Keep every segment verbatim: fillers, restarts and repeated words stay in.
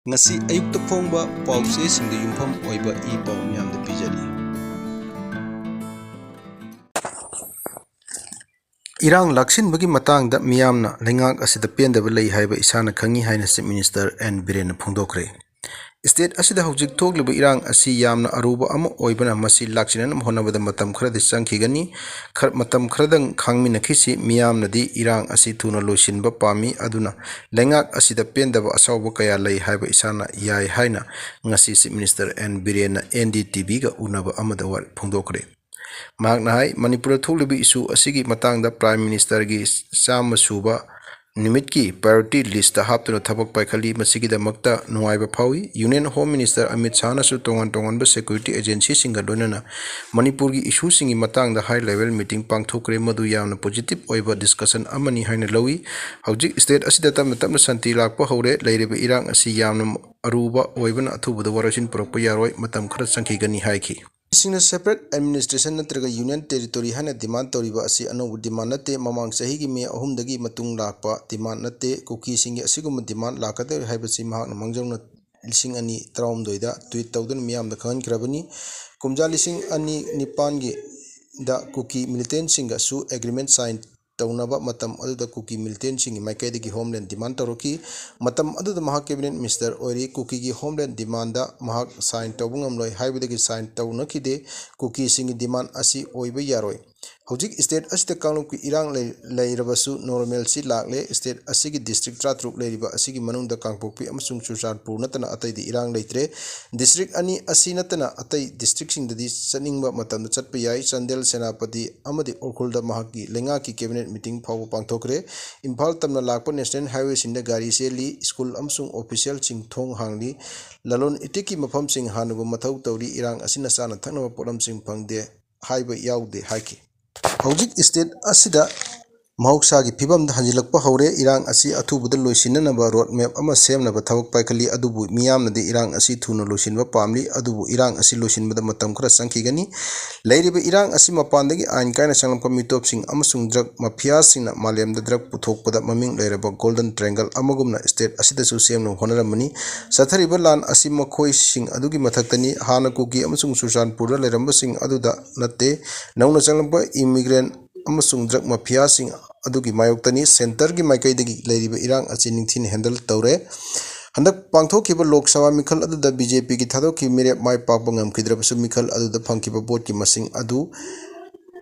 ꯉꯁꯤ ꯑꯌꯨꯛꯇ ꯐꯣꯡꯕ ꯄꯥꯎꯆꯦꯁꯤꯡꯗ ꯌꯨꯝꯐꯝ ꯑꯣꯏꯕ ꯏ ꯄꯥꯎ ꯃꯤꯌꯥꯝꯗ ꯄꯤꯖꯔꯤ꯫ ꯏꯔꯥꯡ ꯂꯥꯛꯁꯤꯟꯕꯒꯤ ꯃꯇꯥꯡꯗ ꯃꯤꯌꯥꯝꯅ ꯂꯩꯉꯥꯛ ꯑꯁꯤꯗ ꯄꯦꯟꯗꯕ ꯂꯩ ꯍꯥꯏꯕ ꯏꯁꯥꯅ ꯈꯪꯏ ꯍꯥꯏꯅ Chief Minister ꯑꯦꯟ ꯕꯤꯔꯦꯟꯅ ꯐꯣꯡꯗꯣꯛꯈ꯭ꯔꯦ꯫ State ꯑꯁꯤꯗ ꯍꯧꯖꯤꯛ ꯊꯣꯛꯂꯤꯕ ꯏꯔꯥꯡ ꯑꯁꯤ ꯌꯥꯝꯅ ꯑꯔꯨꯕ ꯑꯃ ꯑꯣꯏꯕꯅ ꯃꯁꯤ ꯂꯥꯛꯁꯤꯟꯅꯅꯕ ꯍꯣꯠꯅꯕꯗ ꯃꯇꯝ ꯈꯔꯗꯤ ꯆꯪꯈꯤꯒꯅꯤ꯫ ꯈꯔ, ꯃꯇꯝ ꯈꯔꯗꯪ ꯈꯥꯡꯃꯤꯟꯅꯈꯤꯁꯤ꯫ ꯃꯤꯌꯥꯝꯅꯗꯤ ꯏꯔꯥꯡ ꯑꯁꯤ ꯊꯨꯅ ꯂꯣꯏꯁꯤꯟꯕ ꯄꯥꯝꯃꯤ, ꯑꯗꯨꯅ ꯂꯩꯉꯥꯛ ꯑꯁꯤꯗ ꯄꯦꯟꯗꯕ ꯑꯁꯥꯎꯕ ꯀꯌꯥ ꯂꯩ ꯍꯥꯏꯕ ꯏꯁꯥꯅ ꯌꯥꯏ ꯍꯥꯏꯅ ꯉꯁꯤ Chief Minister ꯑꯦꯟ ꯕꯤꯔꯦꯟꯅ ꯑꯦꯟ ꯗꯤ ꯇꯤ ꯚꯤꯒ ꯎꯅꯕ ꯑꯃꯗ ꯋꯥ-, ꯐꯣꯡꯗꯣꯛꯈ꯭ꯔꯦ꯫ ꯃꯍꯥꯛꯅ ꯍꯥꯏ, ꯃꯅꯤꯄꯨꯔꯗ ꯊꯣꯛꯂꯤꯕ issue ꯑꯁꯤꯒꯤ ꯃꯇꯥꯡꯗ Prime Ministerꯒꯤ ꯆꯥꯝꯃ ꯁꯨꯕ ꯅꯨꯃꯤꯠꯀꯤ priority listꯇ ꯍꯥꯞꯇꯨꯅ ꯊꯕꯛ ꯄꯥꯏꯈꯠꯂꯤ꯫ ꯃꯁꯤꯒꯤꯗꯃꯛꯇ ꯅꯨꯡꯉꯥꯏꯕ ꯐꯥꯎꯏ꯫ Union Home Minister ꯑꯃꯤꯠ ꯁꯥꯍꯅꯁꯨ ꯇꯣꯉꯥꯟ ꯇꯣꯉꯥꯟꯕ security agencyꯁꯤꯡꯒ ꯂꯣꯏꯅꯅ ꯃꯅꯤꯄꯨꯔꯒꯤ issueꯁꯤꯡꯒꯤ ꯃꯇꯥꯡꯗ high level meeting ꯄꯥꯡꯊꯣꯛꯈ꯭ꯔꯦ꯫ ꯃꯗꯨ ꯌꯥꯝꯅ positive ꯑꯣꯏꯕ discussion ꯑꯃꯅꯤ ꯍꯥꯏꯅ ꯂꯧꯏ꯫ ꯍꯧꯖꯤꯛ state ꯑꯁꯤꯗ ꯇꯞꯅ ꯇꯞꯅ ꯁꯥꯟꯇꯤ ꯂꯥꯛꯄ ꯍꯧꯔꯦ꯫ ꯂꯩꯔꯤꯕ ꯏꯔꯥꯡ ꯑꯁꯤ ꯌꯥꯝꯅ ꯑꯔꯨꯕ ꯑꯣꯏꯕꯅ ꯑꯊꯨꯕꯗ ꯋꯥꯔꯣꯏꯁꯤꯟ ꯄꯨꯔꯛꯄ ꯌꯥꯔꯣꯏ, ꯃꯇꯝ ꯈꯔ ꯆꯪꯈꯤꯒꯅꯤ ꯍꯥꯏꯈꯤ꯫ ꯁꯤꯡꯅ separate administration ꯅꯠꯇ꯭ꯔꯒ union territory ꯍꯥꯏꯅ demand ꯇꯧꯔꯤꯕ ꯑꯁꯤ ꯑꯅꯧꯕ demand ꯅꯠꯇꯦ꯫ ꯃꯃꯥꯡ ꯆꯍꯤꯒꯤ ꯃꯦ ꯑꯍꯨꯝꯗꯒꯤ ꯃꯇꯨꯡ ꯂꯥꯛꯄ demand ꯅꯠꯇꯦ꯫ ꯀꯨꯀꯤꯁꯤꯡꯒꯤ ꯑꯁꯤꯒꯨꯝꯕ demand ꯂꯥꯛꯀꯗꯧꯔꯤ ꯍꯥꯏꯕꯁꯤ ꯃꯍꯥꯛꯅ ꯃꯥꯡꯖꯧꯅ ꯂꯤꯁꯤꯡ ꯑꯅꯤ ꯇꯔꯥꯍꯨꯝꯗꯣꯏꯗ tweet ꯇꯧꯗꯨꯅ ꯃꯤꯌꯥꯝꯗ ꯈꯪꯍꯟꯈ꯭ꯔꯕꯅꯤ꯫ ꯀꯨꯝꯖꯥ ꯂꯤꯁꯤꯡ ꯑꯅꯤ ꯅꯤꯄꯥꯟꯒꯤꯗ ꯀꯨꯀꯤ militantꯁꯤꯡꯒꯁꯨ agreement sign ꯇꯧꯅꯕ ꯃꯇꯝ ꯑꯗꯨꯗ ꯀꯨꯀꯤ militantꯁꯤꯡꯒꯤ ꯃꯥꯏꯀꯩꯗꯒꯤ Homeland demand ꯇꯧꯔꯛꯈꯤ꯫ ꯃꯇꯝ ꯑꯗꯨꯗ ꯃꯍꯥꯛ cabinet minister ꯑꯣꯏꯔꯤ꯫ ꯀꯨꯀꯤꯒꯤ Homeland demandꯗ ꯃꯍꯥꯛ sign ꯇꯧꯕ ꯉꯝꯂꯣꯏ ꯍꯥꯏꯕꯗꯒꯤ sign ꯇꯧꯅꯈꯤꯗꯦ꯫ ꯀꯨꯀꯤꯁꯤꯡꯒꯤ demand ꯑꯁꯤ ꯑꯣꯏꯕ ꯌꯥꯔꯣꯏ꯫ ꯍꯧꯖꯤꯛ state ꯑꯁꯤꯗ ꯀꯥꯡꯂꯨꯞꯀꯤ ꯏꯔꯥꯡ ꯂꯩ-, ꯂꯩꯔꯕꯁꯨ normalcy ꯂꯥꯛꯂꯦ꯫ State ꯑꯁꯤꯒꯤ district ꯇꯔꯥꯇꯔꯨꯛ ꯂꯩꯔꯤꯕ ꯑꯁꯤꯒꯤ ꯃꯅꯨꯡꯗ ꯀꯥꯡꯄꯣꯛꯄꯤ ꯑꯃꯁꯨꯡ ꯆꯨꯔꯆꯥꯟꯄꯨꯔ ꯅꯠꯇꯅ ꯑꯇꯩꯗ ꯏꯔꯥꯡ ꯂꯩꯇ꯭ꯔꯦ꯫ District ꯑꯅꯤ ꯑꯁꯤ ꯅꯠꯇꯅ ꯑꯇꯩ districtꯁꯤꯡꯗꯗꯤ ꯆꯠꯅꯤꯡꯕ ꯃꯇꯝꯗ ꯆꯠꯄ ꯌꯥꯏ꯫ ꯆꯥꯟꯗꯦꯜ, ꯁꯦꯅꯥꯄꯇꯤ ꯑꯃꯗꯤ ꯎꯈ꯭ꯔꯨꯜꯗ ꯃꯍꯥꯛꯀꯤ ꯂꯩꯉꯥꯛꯀꯤ cabinet meeting ꯐꯥꯎꯕ ꯄꯥꯡꯊꯣꯛꯈ꯭ꯔꯦ꯫ ꯏꯝꯐꯥꯜ ꯇꯝꯅ ꯂꯥꯛꯄ national highwayꯁꯤꯡꯗ ꯒꯥꯔꯤ ꯆꯦꯜꯂꯤ꯫ School ꯑꯃꯁꯨꯡ officialꯁꯤꯡ ꯊꯣꯡ ꯍꯥꯡꯂꯤ꯫ ꯂꯂꯣꯟ ꯏꯇꯤꯛꯀꯤ ꯃꯐꯝꯁꯤꯡ ꯍꯥꯡꯅꯕ ꯃꯊꯧ ꯇꯧꯔꯤ꯫ ꯏꯔꯥꯡ ꯑꯁꯤꯅ ꯆꯥꯅ ꯊꯛꯅꯕ ꯄꯣꯠꯂꯝꯁꯤꯡ ꯐꯪꯗꯦ ꯍꯥꯏꯕ ꯌꯥꯎꯗꯦ ꯍꯥꯏꯈꯤ꯫ ꯍꯧꯖꯤꯛ state ꯑꯁꯤꯗ ꯃꯍꯧꯁꯥꯒꯤ ꯐꯤꯕꯝꯗ ꯍꯟꯖꯤꯜꯂꯛꯄ ꯍꯧꯔꯦ꯫ ꯏꯔꯥꯡ ꯑꯁꯤ ꯑꯊꯨꯕꯗ ꯂꯣꯏꯁꯤꯟꯅꯅꯕ ꯔꯣꯗ ꯃꯦꯞ ꯑꯃ ꯁꯦꯝꯅꯕ ꯊꯕꯛ ꯄꯥꯏꯈꯠꯂꯤ, ꯑꯗꯨꯕꯨ ꯃꯤꯌꯥꯝꯅꯗꯤ ꯏꯔꯥꯡ ꯑꯁꯤ ꯊꯨꯅ ꯂꯣꯏꯁꯤꯟꯕ ꯄꯥꯝꯂꯤ꯫ ꯑꯗꯨꯕꯨ ꯏꯔꯥꯡ ꯑꯁꯤ ꯂꯣꯏꯁꯤꯟꯕꯗ ꯃꯇꯝ ꯈꯔ ꯆꯪꯈꯤꯒꯅꯤ꯫ ꯂꯩꯔꯤꯕ ꯏꯔꯥꯡ ꯑꯁꯤ ꯃꯄꯥꯟꯗꯒꯤ ꯑꯥꯏꯟ ꯀꯥꯏꯅ ꯆꯪꯂꯛꯄ ꯃꯤꯇꯣꯞꯁꯤꯡ ꯑꯃꯁꯨꯡ ꯗ꯭ꯔꯒ ꯃꯥꯐꯤꯌꯥꯁꯤꯡꯅ ꯃꯥꯂꯦꯝꯗ ꯗ꯭ꯔꯒ ꯄꯨꯊꯣꯛꯄꯗ ꯃꯃꯤꯡ ꯂꯩꯔꯕ ꯒꯣꯜꯗꯟ ꯇ꯭ꯔꯦꯡꯒꯜ ꯑꯃꯒꯨꯝꯅ ꯁ꯭ꯇꯦꯠ ꯑꯁꯤꯗꯁꯨ ꯁꯦꯝꯅꯕ ꯍꯣꯠꯅꯔꯝꯕꯅꯤ꯫ ꯆꯠꯊꯔꯤꯕ ꯂꯥꯟ ꯑꯁꯤ ꯃꯈꯣꯏꯁꯤꯡ ꯑꯗꯨꯒꯤ ꯃꯊꯛꯇꯅꯤ꯫ ꯍꯥꯟꯅ ꯀꯨꯀꯤ ꯑꯃꯁꯨꯡ ꯆꯨꯔꯆꯥꯟꯄꯨꯔꯗ ꯂꯩꯔꯝꯕꯁꯤꯡ ꯑꯗꯨꯗ ꯅꯠꯇꯦ, ꯅꯧꯅ ꯆꯪꯂꯛꯄ ꯏꯃꯤꯒ꯭ꯔꯦꯟ ꯑꯃꯁꯨꯡ ꯗ꯭ꯔꯒ ꯃꯥꯐꯤꯌꯥꯁꯤꯡ ꯑꯗꯨꯒꯤ ꯃꯥꯌꯣꯛꯇꯅꯤ꯫ ꯁꯦꯟꯇꯔꯒꯤ ꯃꯥꯏꯀꯩꯗꯒꯤ ꯂꯩꯔꯤꯕ ꯏꯔꯥꯡ ꯑꯁꯤ ꯅꯤꯡꯊꯤꯅ ꯍꯦꯟꯗꯜ ꯇꯧꯔꯦ꯫ ꯍꯟꯗꯛ ꯄꯥꯡꯊꯣꯛꯈꯤꯕ ꯂꯣꯛ ꯁꯚꯥ ꯃꯤꯈꯜ ꯑꯗꯨꯗ ꯕꯤ ꯖꯦ ꯄꯤꯒꯤ ꯊꯥꯗꯣꯛꯈꯤꯕ ꯃꯤꯔꯦꯞ ꯃꯥꯏ ꯄꯥꯛꯄ ꯉꯝꯈꯤꯗ꯭ꯔꯕꯁꯨ, ꯃꯤꯈꯜ ꯑꯗꯨꯗ ꯐꯪꯈꯤꯕ ꯚꯣꯠꯀꯤ ꯃꯁꯤꯡ ꯑꯗꯨ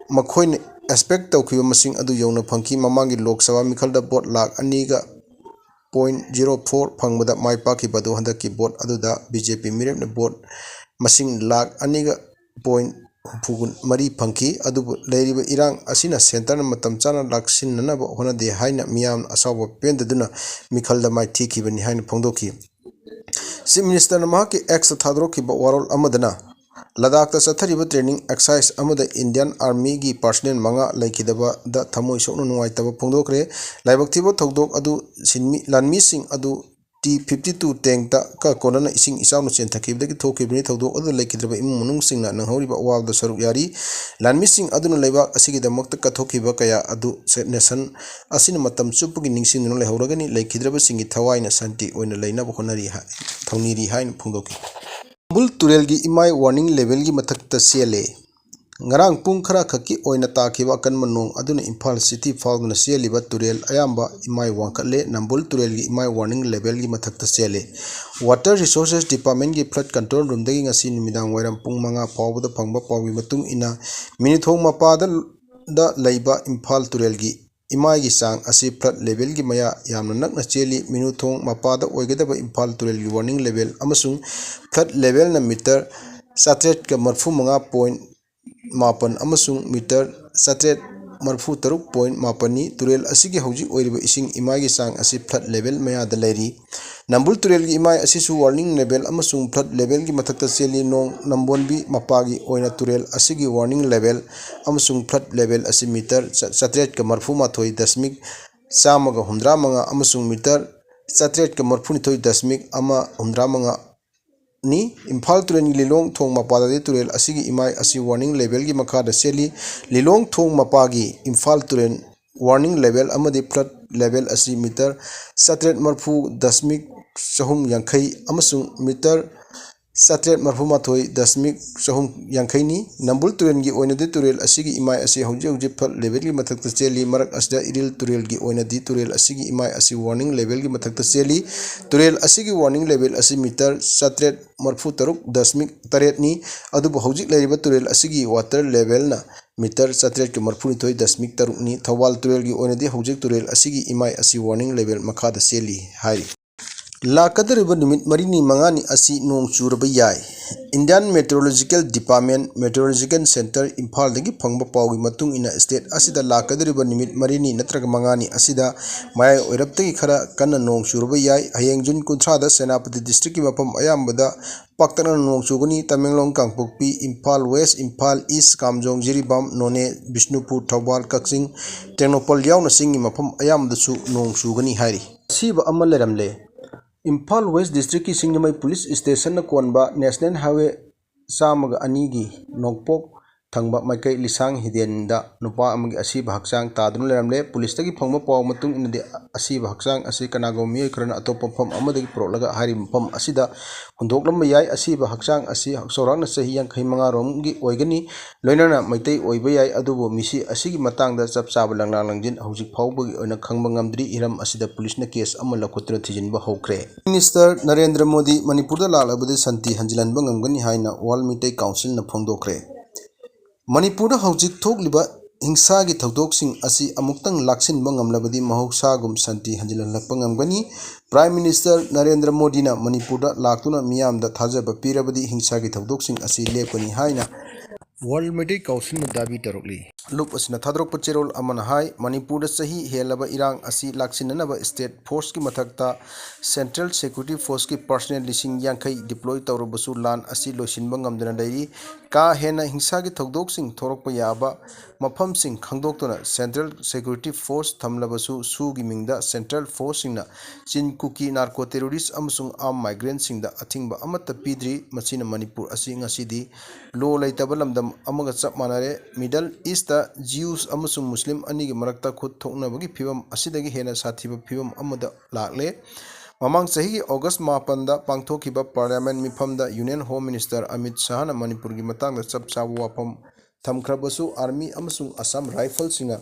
ꯃꯈꯣꯏꯅ ꯑꯦꯛꯁꯄꯦꯛ ꯇꯧꯈꯤꯕ ꯃꯁꯤꯡ ꯑꯗꯨ ꯌꯧꯅ ꯐꯪꯈꯤ꯫ ꯃꯃꯥꯡꯒꯤ ꯂꯣꯛ ꯁꯚꯥ ꯃꯤꯈꯜꯗ ꯚꯣꯠ ꯂꯥꯈ ꯑꯅꯤꯒ ꯄꯣꯏꯟ ꯖꯤꯔꯣ ꯐꯣꯔ ꯐꯪꯕꯗ ꯃꯥꯏ ꯄꯥꯛꯈꯤꯕ ꯑꯗꯨ ꯍꯟꯗꯛꯀꯤ ꯚꯣꯠ ꯑꯗꯨꯗ ꯕꯤ ꯖꯦ ꯄꯤ ꯃꯤꯔꯦꯞꯅ ꯚꯣꯠ ꯃꯁꯤꯡ ꯂꯥꯈ ꯑꯅꯤꯒ ꯄꯣꯏꯟ ꯍꯨꯝꯐꯨ ꯃꯔꯤ ꯐꯪꯈꯤ꯫ ꯑꯗꯨꯕꯨ ꯂꯩꯔꯤꯕ ꯏꯔꯥꯡ ꯑꯁꯤꯅ ꯁꯦꯟꯇꯔꯅ ꯃꯇꯝ ꯆꯥꯅ ꯂꯥꯛꯁꯤꯟꯅꯅꯕ ꯍꯣꯠꯅꯗꯦ ꯍꯥꯏꯅ ꯃꯤꯌꯥꯝꯅ ꯑꯁꯥꯎꯕ ꯄꯦꯟꯗꯗꯨꯅ ꯃꯤꯈꯜꯗ ꯃꯥꯏ ꯊꯤꯈꯤꯕꯅꯤ ꯍꯥꯏꯅ ꯐꯣꯡꯗꯣꯛꯈꯤ꯫ ꯆꯤꯐ ꯃꯤꯅꯤꯁꯇꯔꯅ ꯃꯍꯥꯛꯀꯤ ꯑꯦꯛꯁꯇ ꯊꯥꯗꯣꯔꯛꯈꯤꯕ ꯋꯥꯔꯣꯜ ꯑꯃꯗꯅ, ꯂꯗꯥꯈꯇ ꯆꯠꯊꯔꯤꯕ ꯇ꯭ꯔꯦꯅꯤꯡ ꯑꯦꯛꯁꯔꯁꯥꯏꯁ ꯑꯃꯗ ꯏꯟꯗꯤꯌꯟ ꯑꯥꯔꯃꯤꯒꯤ ꯄꯥꯔꯁꯅꯦꯜ ꯃꯉꯥ ꯂꯩꯈꯤꯗꯕꯗ ꯊꯃꯣꯏ ꯁꯣꯛꯅ ꯅꯨꯡꯉꯥꯏꯇꯕ ꯐꯣꯡꯗꯣꯛꯈ꯭ꯔꯦ꯫ ꯂꯥꯏꯕꯛ ꯊꯤꯕ ꯊꯧꯗꯣꯛ ꯑꯗꯨ ꯁꯤꯟꯃꯤ, ꯂꯥꯟꯃꯤꯁꯤꯡ ꯑꯗꯨ ꯇꯤ ꯐꯤꯐꯇꯤ ꯇꯨ ꯇꯦꯡꯛꯇ ꯀ ꯀꯣꯟꯅꯅ ꯏꯁꯤꯡ ꯏꯆꯥꯎꯅ ꯆꯦꯟꯊꯈꯤꯕꯗꯒꯤ ꯊꯣꯛꯈꯤꯕꯅꯤ꯫ ꯊꯧꯗꯣꯛ ꯑꯗꯨꯗ ꯂꯩꯈꯤꯗ꯭ꯔꯕ ꯏꯃꯨꯡ ꯃꯅꯨꯡꯁꯤꯡꯅ ꯅꯪꯍꯧꯔꯤꯕ ꯑꯋꯥꯕꯗ ꯁꯔꯨꯛ ꯌꯥꯔꯤ꯫ ꯂꯥꯟꯃꯤꯁꯤꯡ ꯑꯗꯨꯅ ꯂꯩꯕꯥꯛ ꯑꯁꯤꯒꯤꯗꯃꯛꯇ ꯀꯠꯊꯣꯛꯈꯤꯕ ꯀꯌꯥ ꯑꯗꯨ ꯁꯦ-, ꯅꯦꯁꯟ ꯑꯁꯤꯅ ꯃꯇꯝ ꯆꯨꯞꯄꯒꯤ ꯅꯤꯡꯁꯤꯡꯗꯨꯅ ꯂꯩꯍꯧꯔꯒꯅꯤ꯫ ꯂꯩꯈꯤꯗ꯭ꯔꯕꯁꯤꯡꯒꯤ ꯊꯋꯥꯏꯅ ꯁꯥꯟꯇꯤ ꯑꯣꯏꯅ ꯂꯩꯅꯕ ꯍꯣꯠꯅꯔꯤ ꯍꯥꯏ-, ꯊꯧꯅꯤꯔꯤ ꯍꯥꯏꯅ ꯐꯣꯡꯗꯣꯛꯈꯤ꯫ ꯅꯝꯕꯨꯜ ꯇꯨꯔꯦꯜꯒꯤ ꯏꯃꯥꯏ ꯋꯥꯔꯅꯤꯡ ꯂꯦꯚꯦꯜꯒꯤ ꯃꯊꯛꯇ ꯆꯦꯜꯂꯦ꯫ ꯉꯔꯥꯡ ꯄꯨꯡ ꯈꯔ ꯈꯛꯀꯤ ꯑꯣꯏꯅ ꯇꯥꯈꯤꯕ ꯑꯀꯟꯕ ꯅꯣꯡ ꯑꯗꯨꯅ ꯏꯝꯐꯥꯜ ꯁꯤꯇꯤ ꯐꯥꯎꯗꯨꯅ ꯆꯦꯜꯂꯤꯕ ꯇꯨꯔꯦꯜ ꯑꯌꯥꯝꯕ ꯏꯃꯥꯏ ꯋꯥꯡꯈꯠꯂꯦ꯫ ꯅꯝꯕꯨꯜ ꯇꯨꯔꯦꯜꯒꯤ ꯏꯃꯥꯏ ꯋꯥꯔꯅꯤꯡ ꯂꯦꯚꯦꯜꯒꯤ ꯃꯊꯛꯇ ꯆꯦꯜꯂꯦ꯫ ꯋꯥꯇꯔ ꯔꯤꯁꯣꯔꯁꯦꯁ ꯗꯤꯄꯥꯔꯠꯃꯦꯟꯒꯤ ꯐ꯭ꯂꯠ ꯀꯟꯇ꯭ꯔꯣꯜ ꯔꯨꯝꯗꯒꯤ ꯉꯁꯤ ꯅꯨꯃꯤꯗꯥꯡ ꯋꯥꯏꯔꯝ ꯄꯨꯡ ꯃꯉꯥ ꯐꯥꯎꯕꯗ ꯐꯪꯕ ꯄꯥꯎꯒꯤ ꯃꯇꯨꯡ ꯏꯟꯅ, ꯃꯤꯅꯨꯊꯣꯡ ꯃꯄꯥꯗ ꯗ ꯂꯩꯕ ꯏꯝꯐꯥꯜ ꯇꯨꯔꯦꯜꯒꯤ ꯏꯃꯥꯏꯒꯤ ꯆꯥꯡ ꯑꯁꯤ ꯐ꯭ꯂꯠ ꯂꯦꯚꯦꯜꯒꯤ ꯃꯌꯥ ꯌꯥꯝꯅ ꯅꯛꯅ ꯆꯦꯜꯂꯤ꯫ ꯃꯤꯅꯨꯊꯣꯡ ꯃꯄꯥꯗ ꯑꯣꯏꯒꯗꯕ ꯏꯝꯐꯥꯜ ꯇꯨꯔꯦꯜꯒꯤ ꯋꯥꯔꯅꯤꯡ ꯂꯦꯚꯦꯜ ꯑꯃꯁꯨꯡ ꯐ꯭ꯂꯠ ꯂꯦꯚꯦꯜꯅ ꯃꯤꯇꯔ ꯆꯥꯇ꯭ꯔꯦꯠꯀ ꯃꯔꯤꯐꯨ ꯃꯉꯥ ꯄꯣꯏꯟ ꯃꯥꯄꯟ ꯑꯃꯁꯨꯡ ꯃꯤꯇꯔ ꯆꯥꯇ꯭ꯔꯦꯠ ꯃꯔꯤꯐꯨ ꯇꯔꯨꯛ ꯄꯣꯏꯟ ꯃꯥꯄꯟꯅꯤ꯫ ꯇꯨꯔꯦꯜ ꯑꯁꯤꯒꯤ ꯍꯧꯖꯤꯛ ꯑꯣꯏꯔꯤꯕ ꯏꯁꯤꯡ ꯏꯃꯥꯏꯒꯤ ꯆꯥꯡ ꯑꯁꯤ flood level ꯃꯌꯥꯗ ꯂꯩꯔꯤ꯫ ꯅꯝꯕꯨꯜ ꯇꯨꯔꯦꯜꯒꯤ ꯏꯃꯥꯏ ꯑꯁꯤꯁꯨ warning level ꯑꯃꯁꯨꯡ flood levelꯒꯤ ꯃꯊꯛꯇ ꯆꯦꯜꯂꯤ꯫ ꯅꯣꯡ ꯅꯝꯕꯣꯟꯕꯤ ꯃꯄꯥꯒꯤ ꯑꯣꯏꯅ ꯇꯨꯔꯦꯜ ꯑꯁꯤꯒꯤ warning level ꯑꯃꯁꯨꯡ flood level ꯑꯁꯤ meter ꯆꯥꯇ꯭ꯔꯦꯠꯀ ꯃꯔꯤꯐꯨ ꯃꯥꯊꯣꯏ ꯗꯁꯃꯤꯛ ꯆꯥꯝꯃꯒ ꯍꯨꯝꯗ꯭ꯔꯥ ꯃꯉꯥ ꯑꯃꯁꯨꯡ meter ꯆꯥꯇ꯭ꯔꯦꯠꯀ ꯃꯔꯤꯐꯨꯅꯤꯊꯣꯏ ꯗꯁꯃꯤꯛ ꯑꯃ ꯍꯨꯝꯗ꯭ꯔꯥ ꯃꯉꯥ ꯅꯤ꯫ ꯏꯝꯐꯥꯜ ꯇꯨꯔꯦꯜꯒꯤ ꯂꯤꯂꯣꯡ ꯊꯣꯡ ꯃꯄꯥꯗꯗꯤ ꯇꯨꯔꯦꯜ ꯑꯁꯤꯒꯤ ꯏꯃꯥꯏ ꯑꯁꯤ warning levelꯒꯤ ꯃꯈꯥꯗ ꯆꯦꯜꯂꯤ꯫ ꯂꯤꯂꯣꯡ ꯊꯣꯡ ꯃꯄꯥꯒꯤ ꯏꯝꯐꯥꯜ ꯇꯨꯔꯦꯜ warning level ꯑꯃꯗꯤ flood level ꯑꯁꯤ meter ꯆꯥꯇ꯭ꯔꯦꯠ ꯃꯔꯤꯐꯨ ꯗꯁꯃꯤꯛ ꯆꯍꯨꯝ ꯌꯥꯡꯈꯩ ꯑꯃꯁꯨꯡ meter ꯆꯥꯇ꯭ꯔꯦꯠ ꯃꯔꯤꯐꯨ ꯃꯥꯊꯣꯏ ꯗꯁꯃꯤꯛ ꯆꯍꯨꯝ ꯌꯥꯡꯈꯩꯅꯤ꯫ ꯅꯝꯕꯨꯜ ꯇꯨꯔꯦꯜꯒꯤ ꯑꯣꯏꯅꯗꯤ ꯇꯨꯔꯦꯜ ꯑꯁꯤꯒꯤ ꯏꯃꯥꯏ ꯑꯁꯤ ꯍꯧꯖꯤꯛ ꯍꯧꯖꯤꯛ flood levelꯒꯤ ꯃꯊꯛꯇ ꯆꯦꯜꯂꯤ꯫ ꯃꯔꯛ ꯑꯁꯤꯗ ꯏꯔꯤꯜ ꯇꯨꯔꯦꯜꯒꯤ ꯑꯣꯏꯅꯗꯤ ꯇꯨꯔꯦꯜ ꯑꯁꯤꯒꯤ ꯏꯃꯥꯏ ꯑꯁꯤ warning levelꯒꯤ ꯃꯊꯛꯇ ꯆꯦꯜꯂꯤ꯫ ꯇꯨꯔꯦꯜ ꯑꯁꯤꯒꯤ warning level ꯑꯁꯤ meter ꯆꯥꯇ꯭ꯔꯦꯠ ꯃꯔꯤꯐꯨ ꯇꯔꯨꯛ ꯗꯁꯃꯤꯛ ꯇꯔꯦꯠꯅꯤ꯫ ꯑꯗꯨꯕꯨ ꯍꯧꯖꯤꯛ ꯂꯩꯔꯤꯕ ꯇꯨꯔꯦꯜ ꯑꯁꯤꯒꯤ water levelꯅ meter ꯆꯥꯇ꯭ꯔꯦꯠꯀ ꯃꯔꯤꯐꯨꯅꯤꯊꯣꯏ ꯗꯁꯃꯤꯛ ꯇꯔꯨꯛꯅꯤ꯫ ꯊꯧꯕꯥꯜ ꯇꯨꯔꯦꯜꯒꯤ ꯑꯣꯏꯅꯗꯤ ꯍꯧꯖꯤꯛ ꯇꯨꯔꯦꯜ ꯑꯁꯤꯒꯤ ꯏꯃꯥꯏ ꯑꯁꯤ warning level ꯃꯈꯥꯗ ꯆꯦꯜꯂꯤ ꯍꯥꯏꯔꯤ꯫ ꯂꯥꯛꯀꯗꯧꯔꯤꯕ ꯅꯨꯃꯤꯠ ꯃꯔꯤꯅꯤ ꯃꯉꯥꯅꯤ ꯑꯁꯤ ꯅꯣꯡ ꯆꯨꯔꯕ ꯌꯥꯏ꯫ Indian Meteorological Department Meteorological Centre ꯏꯝꯐꯥꯜꯗꯒꯤ ꯐꯪꯕ ꯄꯥꯎꯒꯤ ꯃꯇꯨꯡ ꯏꯟꯅ, state ꯑꯁꯤꯗ ꯂꯥꯛꯀꯗꯧꯔꯤꯕ ꯅꯨꯃꯤꯠ ꯃꯔꯤꯅꯤ ꯅꯠꯇ꯭ꯔꯒ ꯃꯉꯥꯅꯤ ꯑꯁꯤꯗ ꯃꯌꯥꯏ ꯑꯣꯏꯔꯞꯇꯒꯤ ꯈꯔ ꯀꯟꯅ ꯅꯣꯡ ꯆꯨꯔꯕ ꯌꯥꯏ꯫ ꯍꯌꯦꯡ ꯖꯨꯟ ꯀꯨꯟꯊ꯭ꯔꯥꯗ ꯁꯦꯅꯥꯄꯇꯤ districtꯀꯤ ꯃꯐꯝ ꯑꯌꯥꯝꯕꯗ ꯄꯥꯛꯇꯛꯅꯅ ꯅꯣꯡ ꯆꯨꯒꯅꯤ꯫ ꯇꯃꯦꯡꯂꯣꯡ, ꯀꯥꯡꯄꯣꯛꯄꯤ, ꯏꯝꯐꯥꯜ West, ꯏꯝꯐꯥꯜ East, ꯀꯥꯝꯖꯣꯡ, ꯖꯤꯔꯤꯕꯥꯝ, ꯅꯣꯅꯦ, ꯕꯤꯁꯅꯨꯄꯨꯔ, ꯊꯧꯕꯥꯜ, ꯀꯛꯆꯤꯡ, ꯇꯦꯡꯅꯧꯄꯜ ꯌꯥꯎꯅ ꯆꯤꯡꯒꯤ ꯃꯐꯝ ꯑꯌꯥꯝꯕꯗꯁꯨ ꯅꯣꯡ ꯆꯨꯒꯅꯤ ꯍꯥꯏꯔꯤ꯫ ꯑꯁꯤꯕ ꯑꯃ ꯂꯩꯔꯝꯂꯦ꯫ ꯏꯝꯐꯥꯜ West districtꯀꯤ ꯁꯤꯡꯖꯃꯩ police stationꯅ ꯀꯣꯟꯕ National Highway ꯆꯥꯝꯃꯒ ꯑꯅꯤꯒꯤ ꯅꯣꯡꯄꯣꯛ ꯊꯪꯕ ꯃꯥꯏꯀꯩ ꯂꯤꯁꯥꯡ ꯍꯤꯗꯦꯟꯗ ꯅꯨꯄꯥ ꯑꯃꯒꯤ ꯑꯁꯤꯕ ꯍꯛꯆꯥꯡ ꯇꯥꯗꯨꯅ ꯂꯩꯔꯝꯂꯦ꯫ Policeꯇꯒꯤ ꯐꯪꯕ ꯄꯥꯎ ꯃꯇꯨꯡ ꯏꯟꯅꯗꯤ, ꯑꯁꯤꯕ ꯍꯛꯆꯥꯡ ꯑꯁꯤ ꯀꯅꯥꯒꯨꯝꯕ ꯃꯤꯑꯣꯏ ꯈꯔꯅ ꯑꯇꯣꯞꯄ ꯃꯐꯝ ꯑꯃꯗꯒꯤ ꯄꯨꯔꯛꯂꯒ ꯍꯥꯏꯔꯤꯕ ꯃꯐꯝ ꯑꯁꯤꯗ ꯍꯨꯟꯗꯣꯛꯂꯝꯕ ꯌꯥꯏ꯫ ꯑꯁꯤꯕ ꯍꯛꯆꯥꯡ ꯑꯁꯤ ꯆꯥꯎꯔꯥꯛꯅ ꯆꯍꯤ ꯌꯥꯡꯈꯩ ꯃꯉꯥ ꯔꯣꯝꯒꯤ ꯑꯣꯏꯒꯅꯤ꯫ ꯂꯣꯏꯅꯅ ꯃꯩꯇꯩ ꯑꯣꯏꯕ ꯌꯥꯏ, ꯑꯗꯨꯕꯨ ꯃꯤꯁꯤ ꯑꯁꯤꯒꯤ ꯃꯇꯥꯡꯗ ꯆꯞ ꯆꯥꯕ ꯂꯪꯂꯥ ꯂꯪꯖꯤꯟ ꯍꯧꯖꯤꯛ ꯐꯥꯎꯕꯒꯤ ꯑꯣꯏꯅ ꯈꯪꯕ ꯉꯝꯗ꯭ꯔꯤ꯫ ꯏꯔꯝ ꯑꯁꯤꯗ policeꯅ case ꯑꯃ ꯂꯧꯈꯠꯇꯨꯅ ꯊꯤꯖꯤꯟꯕ ꯍꯧꯈ꯭ꯔꯦ꯫ Prime Minister ꯅꯔꯦꯟꯗ꯭ꯔ ꯃꯣꯗꯤ ꯃꯅꯤꯄꯨꯔꯗ ꯂꯥꯛꯂꯕꯗꯤ ꯁꯥꯟꯇꯤ ꯍꯟꯖꯤꯜꯍꯟꯕ ꯉꯝꯒꯅꯤ ꯍꯥꯏꯅ World Meitei Councilꯅ ꯐꯣꯡꯗꯣꯛꯈ꯭ꯔꯦ꯫ ꯃꯅꯤꯄꯨꯔꯗ ꯍꯧꯖꯤꯛ ꯊꯣꯛꯂꯤꯕ ꯍꯤꯡꯁꯥꯒꯤ ꯊꯧꯗꯣꯛꯁꯤꯡ ꯑꯁꯤ ꯑꯃꯨꯛꯇꯪ ꯂꯥꯛꯁꯤꯟꯕ ꯉꯝꯂꯕꯗꯤ ꯃꯍꯧꯁꯥꯒꯨꯝ ꯁꯥꯟꯇꯤ ꯍꯟꯖꯤꯜꯍꯜꯂꯛꯄ ꯉꯝꯒꯅꯤ꯫ Prime Minister ꯅꯔꯦꯟꯗ꯭ꯔ ꯃꯣꯗꯤꯅ ꯃꯅꯤꯄꯨꯔꯗ ꯂꯥꯛꯇꯨꯅ ꯃꯤꯌꯥꯝꯗ ꯊꯥꯖꯕ ꯄꯤꯔꯕꯗꯤ ꯍꯤꯡꯁꯥꯒꯤ ꯊꯧꯗꯣꯛꯁꯤꯡ ꯑꯁꯤ ꯂꯦꯞꯀꯅꯤ ꯍꯥꯏꯅ World Meitei Councilꯅ ꯗꯥꯕꯤ ꯇꯧꯔꯛꯂꯤ꯫ ꯂꯨꯞ ꯑꯁꯤꯅ ꯊꯥꯗꯣꯔꯛꯄ ꯆꯦꯔꯣꯜ ꯑꯃꯅ ꯍꯥꯏ, ꯃꯅꯤꯄꯨꯔꯗ ꯆꯍꯤ ꯍꯦꯜꯂꯕ ꯏꯔꯥꯡ ꯑꯁꯤ ꯂꯥꯛꯁꯤꯟꯅꯅꯕ state forceꯀꯤ ꯃꯊꯛꯇ central security forceꯀꯤ personnel ꯂꯤꯁꯤꯡ ꯌꯥꯡꯈꯩ deploy ꯇꯧꯔꯕꯁꯨ ꯂꯥꯟ ꯑꯁꯤ ꯂꯣꯏꯁꯤꯟꯕ ꯉꯝꯗꯅ ꯂꯩꯔꯤ꯫ ꯀꯥ ꯍꯦꯟꯅ ꯍꯤꯡꯁꯥꯒꯤ ꯊꯧꯗꯣꯛꯁꯤꯡ ꯊꯣꯔꯛꯄ ꯌꯥꯕ ꯃꯐꯝꯁꯤꯡ ꯈꯪꯗꯣꯛꯇꯨꯅ central security force ꯊꯝꯂꯕꯁꯨ ꯁꯨꯒꯤ ꯃꯤꯡꯗ central forceꯁꯤꯡꯅ ꯆꯤꯟ ꯀꯨꯀꯤ narco terrorist ꯑꯃꯁꯨꯡ armed migrantꯁꯤꯡꯗ ꯑꯊꯤꯡꯕ ꯑꯃꯠꯇ ꯄꯤꯗ꯭ꯔꯤ꯫ ꯃꯁꯤꯅ ꯃꯅꯤꯄꯨꯔ ꯑꯁꯤ ꯉꯁꯤꯗꯤ law ꯂꯩꯇꯕ ꯂꯝꯗꯝ ꯑꯃꯒ ꯆꯞ ꯃꯥꯟꯅꯔꯦ꯫ Middle Eastꯇ Jews ꯑꯃꯁꯨꯡ Muslim ꯑꯅꯤꯒꯤ ꯃꯔꯛꯇ ꯈꯨꯠ ꯊꯣꯛꯅꯕꯒꯤ ꯐꯤꯕꯝ ꯑꯁꯤꯗꯒꯤ ꯍꯦꯟꯅ ꯁꯥꯊꯤꯕ ꯐꯤꯕꯝ ꯑꯃꯗ ꯂꯥꯛꯂꯦ꯫ ꯃꯃꯥꯡ ꯆꯍꯤꯒꯤ August ꯃꯥꯄꯟꯗ ꯄꯥꯡꯊꯣꯛꯈꯤꯕ Parliament ꯃꯤꯐꯝꯗ Union Home Minister Amit ꯁꯥꯍꯅ ꯃꯅꯤꯄꯨꯔꯒꯤ ꯃꯇꯥꯡꯗ ꯆꯞ ꯆꯥꯕ ꯋꯥꯐꯝ ꯊꯝꯈ꯭ꯔꯕꯁꯨ Army ꯑꯃꯁꯨꯡ Assam Riflesꯁꯤꯡꯅ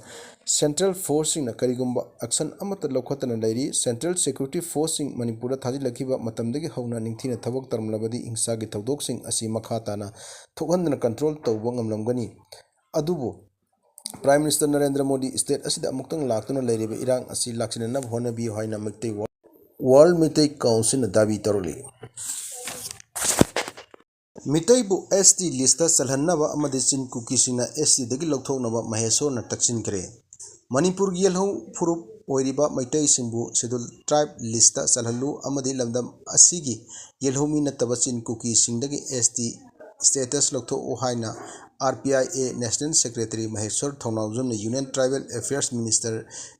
central forceꯁꯤꯡꯅ ꯀꯔꯤꯒꯨꯝꯕ action ꯑꯃꯠꯇ ꯂꯧꯈꯠꯇꯅ ꯂꯩꯔꯤ꯫ Central security forceꯁꯤꯡ ꯃꯅꯤꯄꯨꯔꯗ ꯊꯥꯖꯤꯜꯂꯛꯈꯤꯕ ꯃꯇꯝꯗꯒꯤ ꯍꯧꯅ ꯅꯤꯡꯊꯤꯅ ꯊꯕꯛ ꯇꯧꯔꯝꯂꯕꯗꯤ ꯍꯤꯡꯁꯥꯒꯤ ꯊꯧꯗꯣꯛꯁꯤꯡ ꯑꯁꯤ ꯃꯈꯥ ꯇꯥꯅ ꯊꯣꯛꯍꯟꯗꯅ control ꯇꯧꯕ ꯉꯝꯂꯝꯒꯅꯤ꯫ ꯑꯗꯨꯕꯨ Prime Minister Narendra Modi state ꯑꯁꯤꯗ ꯑꯃꯨꯛꯇꯪ ꯂꯥꯛꯇꯨꯅ ꯂꯩꯔꯤꯕ ꯏꯔꯥꯡ ꯑꯁꯤ ꯂꯥꯛꯁꯤꯟꯅꯅꯕ ꯍꯣꯠꯅꯕꯤꯌꯨ ꯍꯥꯏꯅ ꯃꯩꯇꯩ World Meitei Councilꯅ ꯗꯥꯕꯤ ꯇꯧꯔꯛꯂꯤ꯫ ꯃꯤꯇꯩꯕꯨ S T listꯇ ꯆꯜꯍꯟꯅꯕ ꯑꯃꯗꯤ ꯆꯤꯟ ꯀꯨꯀꯤꯁꯤꯡꯅ S Tꯗꯒꯤ ꯂꯧꯊꯣꯛꯅꯕ ꯃꯍꯦꯁꯣꯔꯅ ꯇꯛꯁꯤꯟꯈ꯭ꯔꯦ꯫ ꯃꯅꯤꯄꯨꯔꯒꯤ ꯌꯦꯜꯍꯧ ꯐꯨꯔꯨꯞ ꯑꯣꯏꯔꯤꯕ ꯃꯩꯇꯩꯁꯤꯡꯕꯨ Scheduled Tribe listꯇ ꯆꯜꯍꯜꯂꯨ ꯑꯃꯗꯤ ꯂꯝꯗꯝ ꯑꯁꯤꯒꯤ ꯌꯦꯜꯍꯧꯃꯤ ꯅꯠꯇꯕ ꯆꯤꯟ ꯀꯨꯀꯤꯁꯤꯡꯗꯒꯤ S T status ꯂꯧꯊꯣꯛꯎ ꯍꯥꯏꯅ R P I A National Secretary Mahesor ꯊꯧꯅꯥꯎꯖꯝꯅ Union Tribal Affairs Minister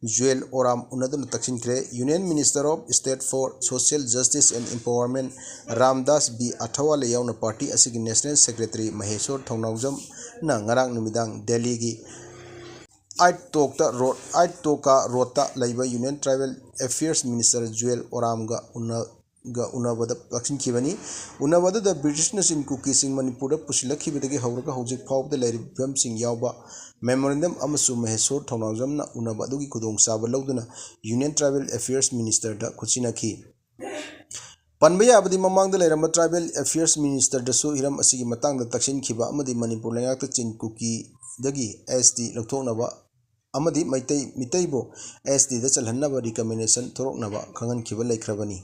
Jual Oram ꯎꯅꯗꯨꯅ ꯇꯛꯁꯤꯟꯈ꯭ꯔꯦ꯫ Union Minister of State for Social Justice and Empowerment Ramdas B Athawale ꯌꯥꯎꯅ party ꯑꯁꯤꯒꯤ National Secretary ꯃꯍꯦꯁꯣꯔ ꯊꯧꯅꯥꯎꯖꯝꯅ ꯉꯔꯥꯡ ꯅꯨꯃꯤꯗꯥꯡ ꯗꯦꯜꯂꯤꯒꯤ ꯑꯥꯏꯠ ꯇꯣꯛꯇ ꯔꯣꯗ, ꯑꯥꯏꯠ ꯇꯣꯀꯥ ꯔꯣꯗꯇ ꯂꯩꯕ Union Tribal Affairs Minister ꯖꯨꯋꯦꯜ ꯑꯣꯔꯥꯝꯒ ꯎꯅ-, ꯒ ꯎꯅꯕꯗ ꯇꯛꯁꯤꯟꯈꯤꯕꯅꯤ꯫ ꯎꯅꯕ ꯑꯗꯨꯗ ꯕ꯭ꯔꯤꯇꯤꯁꯅ ꯆꯤꯟ ꯀꯨꯀꯤꯁꯤꯡ ꯃꯅꯤꯄꯨꯔꯗ ꯄꯨꯁꯤꯜꯂꯛꯈꯤꯕꯗꯒꯤ ꯍꯧꯔꯒ ꯍꯧꯖꯤꯛ ꯐꯥꯎꯕꯗ ꯂꯩꯔꯤꯕ ꯐꯤꯕꯝꯁꯤꯡ ꯌꯥꯎꯕ memorandum ꯑꯃꯁꯨ ꯃꯍꯦꯁꯣꯔ ꯊꯧꯅꯥꯎꯖꯝꯅ ꯎꯅꯕ ꯑꯗꯨꯒꯤ ꯈꯨꯗꯣꯡꯆꯥꯕ ꯂꯧꯗꯨꯅ Union Tribal Affairs Ministerꯗ ꯈꯨꯠꯁꯤꯟꯅꯈꯤ꯫ ꯄꯟꯕ ꯌꯥꯕꯗꯤ ꯃꯃꯥꯡꯗ ꯂꯩꯔꯝꯕ Tribal Affairs Ministerꯗꯁꯨ ꯍꯤꯔꯝ ꯑꯁꯤꯒꯤ ꯃꯇꯥꯡꯗ ꯇꯛꯁꯤꯟꯈꯤꯕ ꯑꯃꯗꯤ ꯃꯅꯤꯄꯨꯔ ꯂꯩꯉꯥꯛꯇ ꯆꯤꯟ ꯀꯨꯀꯤꯗꯒꯤ S T ꯂꯧꯊꯣꯛꯅꯕ ꯑꯃꯗꯤ ꯃꯩꯇꯩ, ꯃꯤꯇꯩꯕꯨ S Tꯗ ꯆꯜꯍꯟꯅꯕ recommendation ꯊꯣꯔꯛꯅꯕ ꯈꯪꯍꯟꯈꯤꯕ ꯂꯩꯈ꯭ꯔꯕꯅꯤ꯫